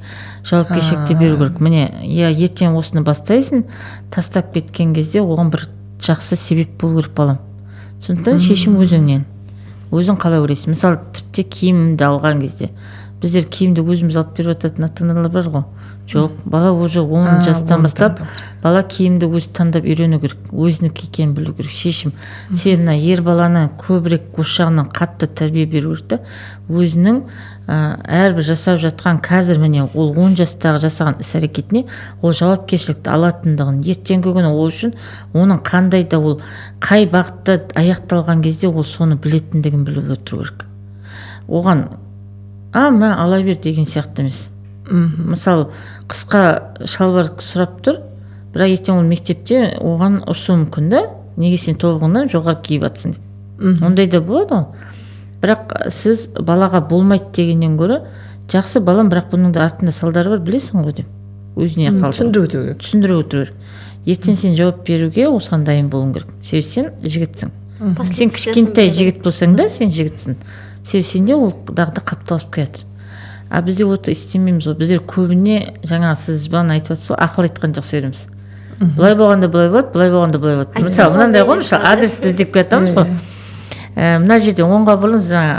жауапкершілікті беру керек. Міне, иә, ертең осыны бастайсың, тастап кеткен кезде оған бір жақсы себеп болу керек балам. Сондықтан шешім өзіңнен. Өзің қалай ойлайсың? Мысалы, тіпті киімді алған кезде біздер киімді өзіміз алып беріп жататын ата-аналар бар ғой. Жоқ, бала уже 10 жастан бастап бала киімді өзі таңдап үйрену керек, өзінікі екенін білу керек, шешім. Себебі мына ер баланы көбірек осы жағынан қатты тәрбие беру керек та, өзінің әрбір жасап жатқан қазір міне ол 10 жастағы жасаған іс әрекетіне ол жауапкершілікті алатындығын, ертеңгі күні ол үшін оның қандай да ол қай бағытта аяқталған кезде ол соны білетіндігін біліп отыру керек. Оған мә ала бер деген сияқты емес. Мысалы, қысқа шалбар сұрап тұр, бірақ ертең ол мектепте оған ұрсуы мүмкін да, неге сен тобығыңнан жоғары киіп жатсың деп. Ондай да болады ғой. Бірақ сіз балаға болмайды дегеннен гөрі, жақсы балам, бірақ бұның да артында салдары бар, білесің ғой деп өзіне қалдыру.
Түсіндіріп өту керек.
Түсіндіріп өту керек. Ертең сен жауап беруге осыған дайын болуың керек. Себебі сен жігітсің. Сен кішкентай жігіт болсаң да, сен жігітсің. Себебі сенде ол дағды қапталып келе жатыр. А бізде оны істемейміз ғой. Біздер көбіне жаңа сіз бағана айтып отырсыз ғой, ақыл айтқан жақсы көреміз. Былай болғанда былай болады, былай болғанда былай болады. Мысалы, мынандай ғой, мысалы, адресті іздеп келе жатамыз ғой. Мына жерде оңға бұрылыңыз, жаңа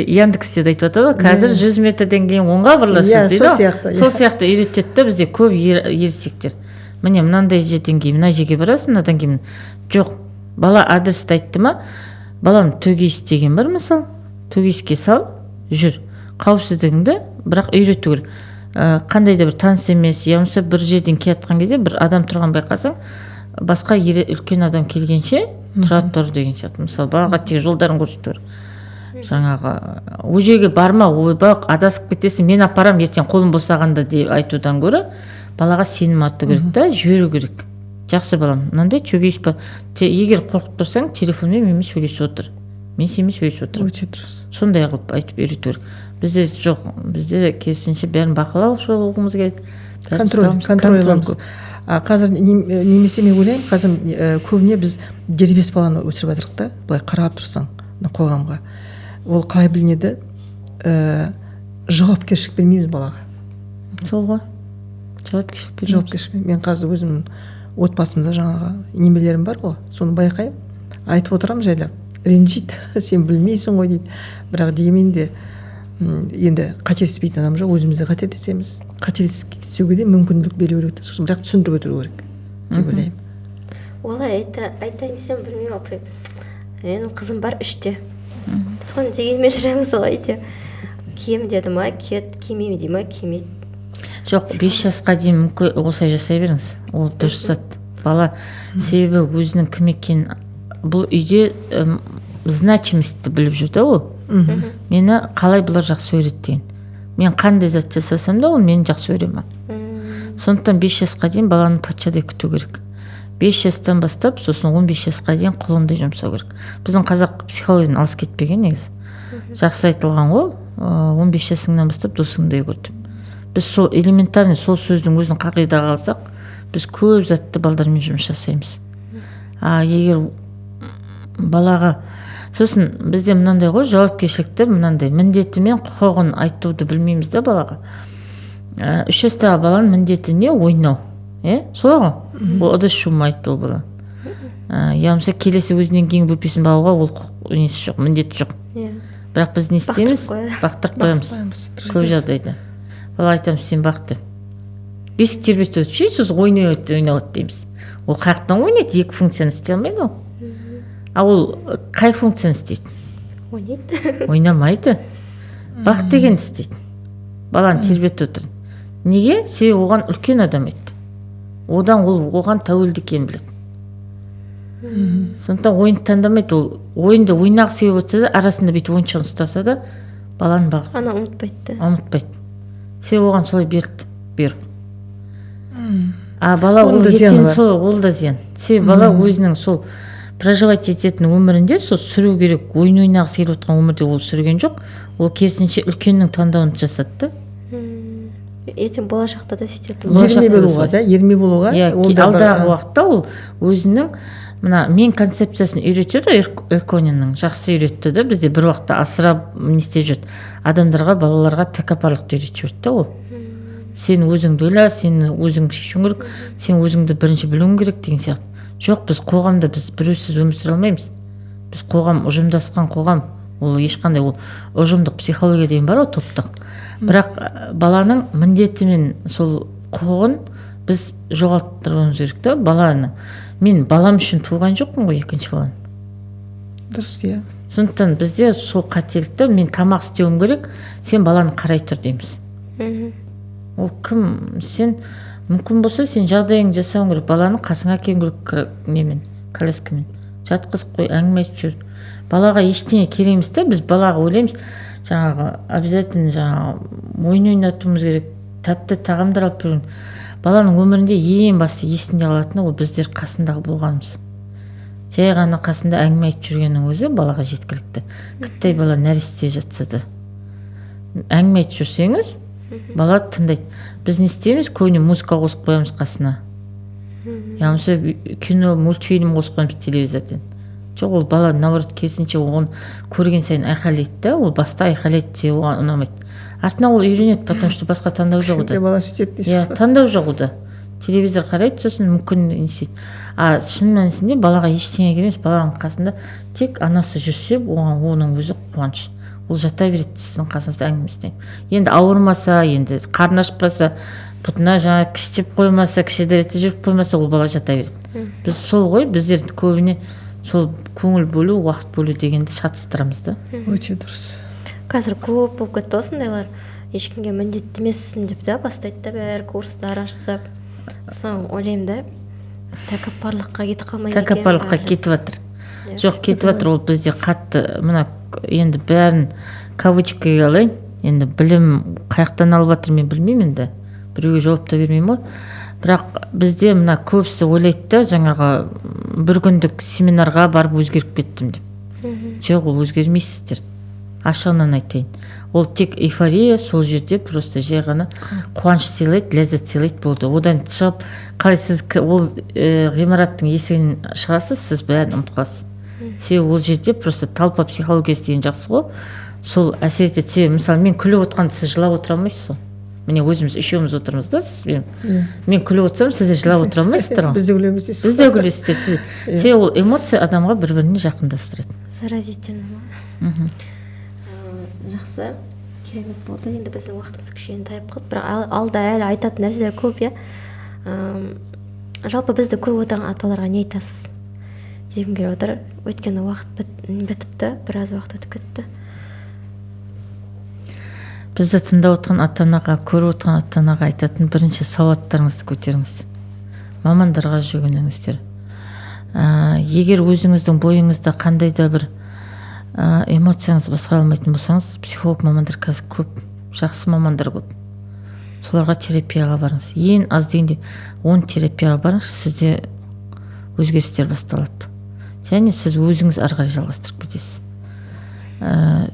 Яндексте де айтып жатады ғой, қазір 100 метрден кейін оңға бұрыласыз дейді ғой. Сол сияқты үйретеді де бізде көп ересектер. Міне мынандай жерден кейін мына жерге барасың, мынадан кейін. Жоқ, бала адресті айтты ма, балам төгейіс деген бар, мысалы, төгейіске сал, жүр. Қауіпсіздігіңді бірақ үйрету керек. Қандай да бір таныс емес, я болмаса бір жерден келе жатқан кезде бір адам тұрған байқасаң, басқа үлкен адам келгенше тұра тұр деген сияқты. Мысалы, балаға тек жолдарын көрсету керек. Жаңағы ол жерге барма, ойбай адасып кетесің, мен апарам ертең қолым босағанда деп айтудан гөрі балаға сенім арту керек та, жіберу керек. Жақсы балам, мынандай төгейіс бар. Егер қорқып тұрсаң, телефонмен менімен сөйлесіп отыр. Мен сенімен сөйлесіп отырмын.
Өте дұрыс.
Сондай қылып айтып үйрету керек. Бізде жоқ, бізде керісінше бәрін бақылау болғымыз келеді.
Контроль аламыз. Қазір немесе мен ойлаймын, қазір көбіне біз дербес баланы өсіріп жатырмық та, былай қарап тұрсаң қоғамға. Ол қалай білінеді? Жауапкершілік бермейміз балаға.
Сол ғой, жауапкершілік бермейміз.
Жауапкершілік. Мен қазір өзім отбасымда жаңағы немелерім бар ғой, соны байқаймын, айтып отырамын жайлап, ренжиді, сен білмейсің ғой дейді. Бірақ дегенмен де енді қателеспейтін адам жоқ, өзіміз де қателесеміз. Қателесуге де мүмкіндік беру керек, сосын бірақ түсіндіріп отыру керек деп ойлаймын.
Олай айтайын десем, білмеймін, апай, менің қызым бар 3-те, соны дегенмен жүреміз ғой үйде. Киемін деді ма, киеді, кимеймін дей ма, кимейді.
Жоқ, 5 жасқа дейін мүмкін осылай жасай беріңіз, ол дұрыс зат. Бала себебі өзінің кім екенін бұл үйде значимостьті біліп жүр да ол. Мені қалай бұлар жақсы көреді деген. Мен қандай зат жасасам да, ол мені жақсы көре ма. Сондықтан 5 жасқа дейін баланы патшадай күту керек. 5 жастан бастап сосын 15 жасқа дейін құлындай жұмсау керек. Біздің қазақ психологиядан алыс кетпеген негізі. Жақсы айтылған ғой, 15 жасыңнан бастап досыңдай көр деп. Біз сол элементарный сол сөздің өзін қағидаға алсақ, біз көп затты балдармен жұмыс жасаймыз. А егер балаға сосын бізде мынандай ғой, жауапкершілікті мынандай міндеті мен құқығын айтуды білмейміз да балаға. 3 жастағы баланың міндеті не? Ойнау. Солай ғой? Ол ыдыс жумайды ол бала. Я болмаса келесі өзінен кейін бөпесін бағуға ол құқық несі жоқ, міндеті жоқ. Бірақ біз не істейміз? Бақтырып қоямыз. Көп жағдайда. Бала айтамыз, сен бақ деп. Бесік тербетіп өтіп ше, сосын ойнай ойнап дейміз. Ол қаяқтан ойнайды? Екі функцияны істей алмайды ол. А ол қай функцияны істейді?
Ойнайды.
Ойнамайды. Бақ дегенді істейді. Баланы тербетіп отыр. Неге? Себебі оған үлкен адам айтты. Одан ол оған тәуелді екенін біледі. Сондықтан ойынды таңдамайды ол. Ойынды ойнағысы келіп отырса да, арасында бүйтіп ойыншығын ұстаса да, баланы бағады.
Ана ұмытпайды.
Ұмытпайды. Себебі оған солай берді, бұйрық. А бала
Оның
ол
да зияны
ертең
бар.
сол, ол да зиян. Себебі бала өзінің сол проживать ететін өмірінде сол сүру керек, ойын ойнағысы келіп отырған өмірде ол сүрген жоқ. Ол керісінше үлкеннің таңдауын жасады да.
Ертең болашақта да сөйтетін.
Болашақта
Ерме
да
болуға
солай.
да, ерме болуға.
Иә,
ол да бір,
алдағы уақытта ол өзінің мына мен концепциясын үйретеді ғой, Элкониннің жақсы үйретті да, бізде бір уақытта асырап не істеп жүрді. Адамдарға, балаларға тәкаппарлықты үйретіп жіберді да ол. Сен өзіңді ойла, сен өзің шешуің керек, сен өзіңді бірінші білуің керек деген сияқты. Жоқ, біз қоғамда біз біреусіз өмір сүре алмаймыз. Біз қоғам, ұжымдасқан қоғам. Ол ешқандай ол ұжымдық психология деген бар ғой, топтық. Бірақ баланың міндеті мен сол құқығын біз жоғалттыруымыз керек та баланы. Мен балам үшін туған жоқпын ғой екінші баланы.
Дұрыс, иә.
Сондықтан бізде сол қателікті, мен тамақ істеуім керек, сен баланы қарай тұр дейміз. Ол кім? Сен мүмкін болса, сен жағдайыңды жасауың керек, баланы қасыңа әкелуің керек, немен, коляскамен. Жатқызып қой, әңгіме айтып жүр. Балаға ештеңе керек емес та, біз балаға ойлаймыз, жаңағы обязательно жаңағы ойын ойнатуымыз керек, тәтті тағамдар алып беру. Баланың өмірінде ең басты есінде қалатыны ол біздер қасындағы болғанымыз. Жай ғана қасында әңгіме айтып жүргеннің өзі балаға жеткілікті. Кіттай бала нәресте жатса да. Әңгіме айтып жүрсеңіз, бала тыңдайды. Біз не істейміз? Көбіне музыка қосып қоямыз қасына. Я болмаса кино, мультфильм қосып қоямыз телевизорден. Жоқ, ол бала наоборот керісінше оған көрген сайын айқайлайды да, ол баста айқайлайды, себебі оған ұнамайды. Артынан ол үйренеді, потому что басқа таңдау жоқ ода.
Кішкентай бала сөйтеді дейсіз
Иә,
ғой.
таңдау жоқ ода. Телевизор қарайды, сосын мүмкін не істейді. А шын мәнісінде балаға ештеңе керек емес, баланың қасында тек анасы жүрсе, оған оның өзі қуаныш. Ол жата береді сіздің қасыңызда әңгімесіне. Енді ауырмаса, енді қарны ашпаса, бұтына жаңа кіштеп қоймаса, кіші дәретте жүріп қоймаса, ол бала жата береді. Біз сол ғой, біздер көбіне сол көңіл бөлу, уақыт бөлу дегенді шатыстырамыз да.
Өте дұрыс.
Қазір көп болып кетті осындайлар. Ешкімге міндетті емессің деп та бастайды да, бәрі курстар ашып. Соны ойлаймын да, тәкаппарлыққа кетіп қалмай ма екен
Тәкаппарлыққа
бәрі?
кетіп жатыр. Жоқ, кетіп жатыр ол бізде қатты. Мына енді бәрін кавычкаға алайын. Енді білім қаяқтан алып жатыр мен білмеймін енді. Біреуге жауап та бермеймін ғой. Бірақ бізде мына көбісі ойлайды да, жаңағы бір күндік семинарға барып өзгеріп кеттім деп. Жоқ, ол өзгермейсіздер. Ашығынан айтайын. Ол тек эйфория, сол жерде просто жай ғана қуаныш сыйлайды, ләззат сыйлайды, болды. Одан шығып, қалай сіз ол ғимараттың есігін шығасыз, сіз бәрін ұмытып қаласыз. Себебі ол жерде просто толпа психологиясы деген жақсы ғой. Сол әсер етеді. Себебі мысалы мен күліп отқанда сіз жылап отыра алмайсыз ғой. Міне өзіміз үшеуміз отырмыз да сізбен. Мен күліп отырсам, сіздер жылап отыра алмайсыздар ғой.
Біз де күлеміз дейсіз.
Біз де күлесіздер. Себебі ол эмоция адамға бір-біріне жақындастырады.
Заразительно ма? Жақсы, керемет болды. Енді біздің уақытымыз кішкене тайып қалды, бірақ алда әлі айтатын нәрселер көп, иә. Жалпы бізді көріп отырған аталарға не айтасыз дегім келіп отыр. Өйткені уақыт бітіпті, біраз уақыт өтіп кетіпті.
Бізді тыңдап отырған ата-анаға, көріп отырған ата-анаға айтатын бірінші сауаттарыңызды көтеріңіз, мамандарға жүгініңіздер. Егер өзіңіздің бойыңызда қандай да бір эмоцияңызды басқара алмайтын болсаңыз, психолог мамандар қазір көп, жақсы мамандар көп. Соларға терапияға барыңыз. Ең аз дегенде 10 терапияға барыңыз, сізде өзгерістер басталады. Және сіз өзіңіз ары қарай жалғастырып кетесіз.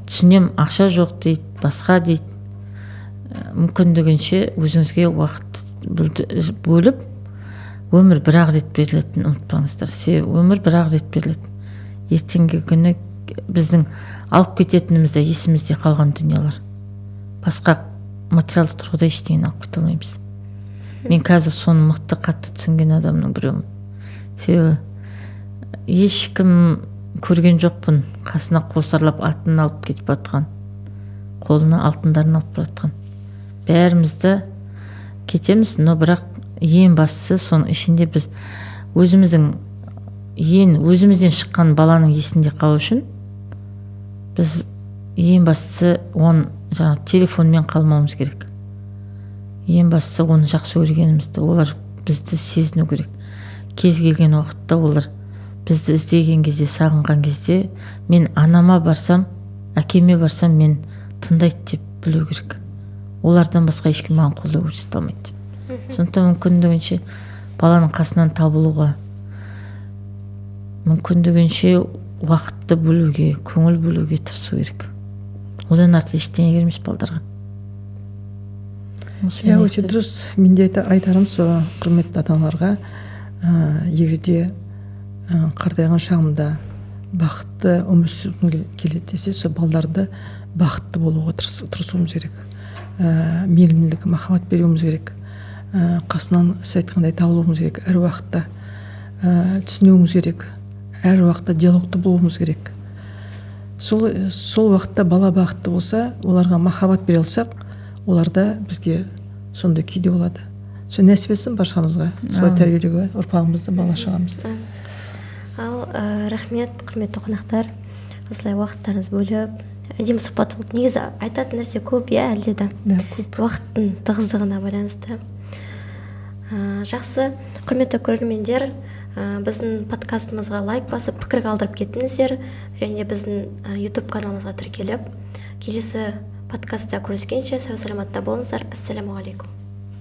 Түсінем, ақша жоқ дейді, басқа дейді. Мүмкіндігінше өзіңізге уақыт бөліп, өмір бір-ақ рет берілетінін ұмытпаңыздар. Себебі өмір бір-ақ рет беріледі. Ертеңгі күні біздің алып кететінімізде есімізде қалған дүниелер. Басқа материалдық тұрғыда ештеңені алып кете алмаймыз. Мен қазір соны мықты қатты түсінген адамның біреуімін. Себебі ешкім көрген жоқпын, қасына қосарлап атын алып кетіп жатқан, қолына алтындарын алып жатқан. Бәрімізді кетеміз, но бірақ ең бастысы соның ішінде біз өзіміздің ең өзімізден шыққан баланың есінде қалу үшін біз ең бастысы оны жаңа телефонмен қалмауымыз керек. Ең бастысы оны жақсы көргенімізді, олар бізді сезіну керек. Кез келген уақытта олар бізді іздеген кезде, сағынған кезде, мен анама барсам, әкеме барсам, мен тыңдайды деп білу керек. Олардан басқа ешкім маған қолдау көрсете алмайды деп. Сондықтан мүмкіндігінше баланың қасынан табылуға, мүмкіндігінше уақытты бөлуге, көңіл бөлуге тырысу керек. Одан артық ештеңе керек емес балдарға.
Иә, өте дұрыс. Мен де айтарым сол құрметті ата-аналарға, егер де қартайған шағында бақытты өмір сүргім келеді десе, сол балдарды бақытты болуға тырысуымыз керек. Мейірімділік, махаббат беруіміз керек. Қасынан сіз айтқандай табылуымыз керек әр уақытта, түсінуіміз керек, әр уақытта диалогты болуымыз керек. Сол уақытта бала бақытты болса, оларға махаббат бере алсақ, олар да бізге сондай күйде болады. Сол нәсіп етсін баршамызға, солай тәрбиелеуге ұрпағымызды, бала шағамызды.
Ал рахмет, құрметті қонақтар, осылай уақыттарыңызды бөліп, әдемі сұхбат болды. Негізі айтатын нәрсе көп, иә, әлде де.
Да, көп.
Уақыттың тығыздығына байланысты. Жақсы, құрметті көрермендер, біздің подкастымызға лайк басып, пікір қалдырып кетіңіздер және біздің YouTube каналымызға тіркеліп, келесі подкастта көріскенше сау саламатта болыңыздар. Ассаламағалейкум.